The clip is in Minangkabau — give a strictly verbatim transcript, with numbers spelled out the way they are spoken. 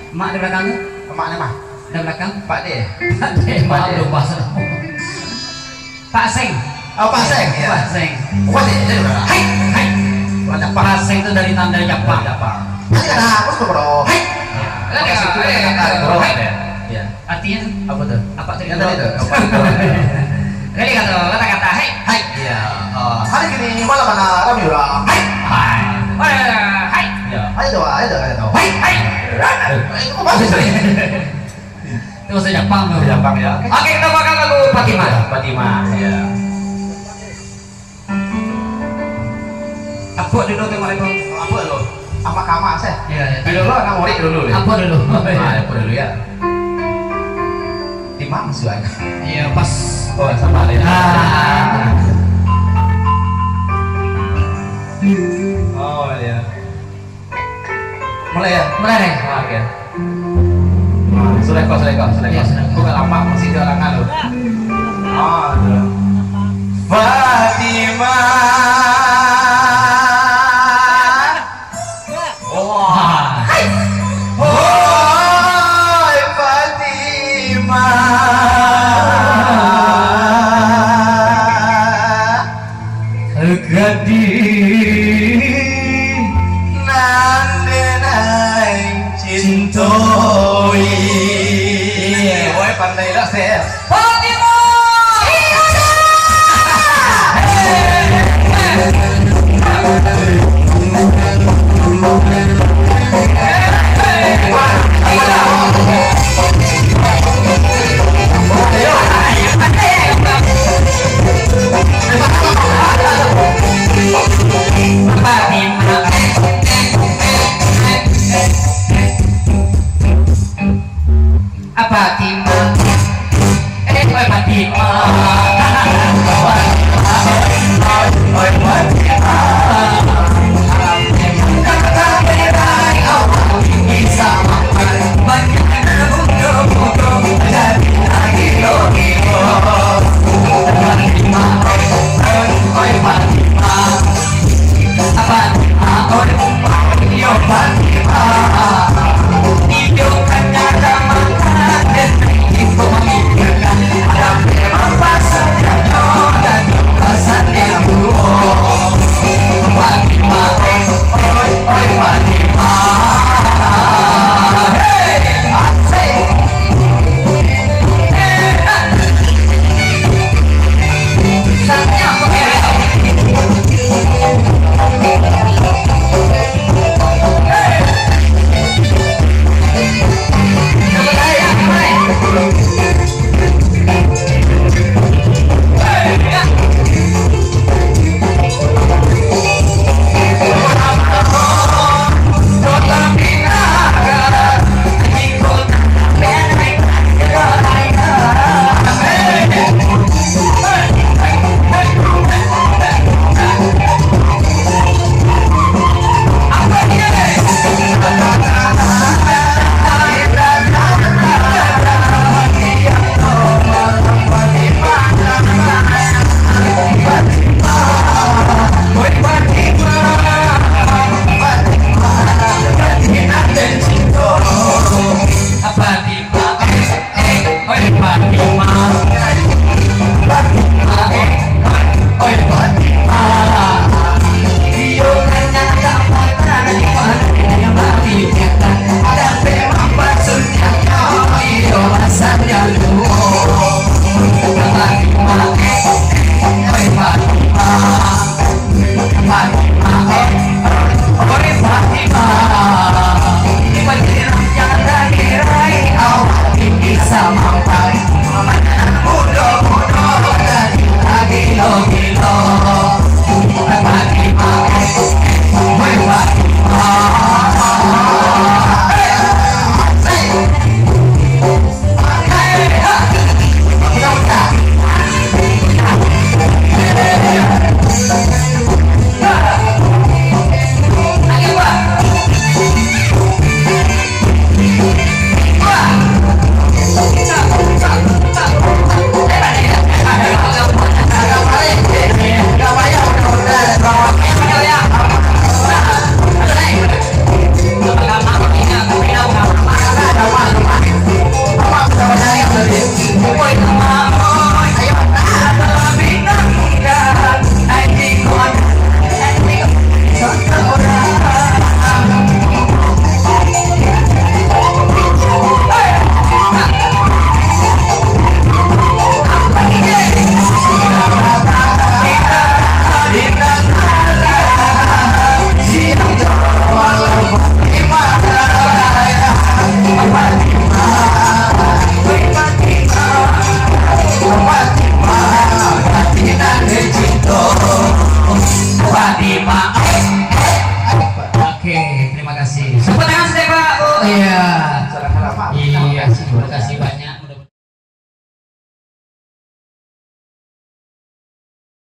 Mak di belakang tu? Mak ni mah. Di belakang? Pak Dek. Pak Dek, maaf, lupa. Pak Seng. Oh, Pak Seng, ya. Pak Seng. Pak Seng, ya, udah. Hai, hai. Orang Japang. Pak Seng tu dari tanda Japang. Japang. Hai, ada apa tu, bro? Hai. Ya. Ada, ada, bro. Hai. Ya. Artinya? Apa tu? Apa tu? Yang tadi tu. Apa tu? Jadi kata kata-kata, hai. Hai. Ya. Ah, hari ini malam mana ramai orang? Hai. Hai. Hai. Hai. Ya. Ayo tu, ayo tu, ayo tu. Hai, hai. Eh, itu apa sih? Itu bahasa Japang tu. Bahasa Japang, ya. Oke, kita makan lagu Fatimah. Ya, Fatimah, ya. Apuak dulu tengok itu. Apuak dulu. Amak kamak seh. Iya, iya. Dulu lo, anak murid dulu deh. Apuak dulu. Ah, apuak dulu ya. Timang suan. Iya, pas. Oh, sama deh. Ah. Oh, iya. Mulai ya? Mulai. Ah, oke. Ah, sudah kau, sudah kau, sudah kau. Ya, sudah. Bukan lama, masih ada orang lalu. Ah, sudah. Fatimah. Wah. Hai. Wahai Fatimah. Gadih nan den cintoi. Woi, pandai lah, Sir.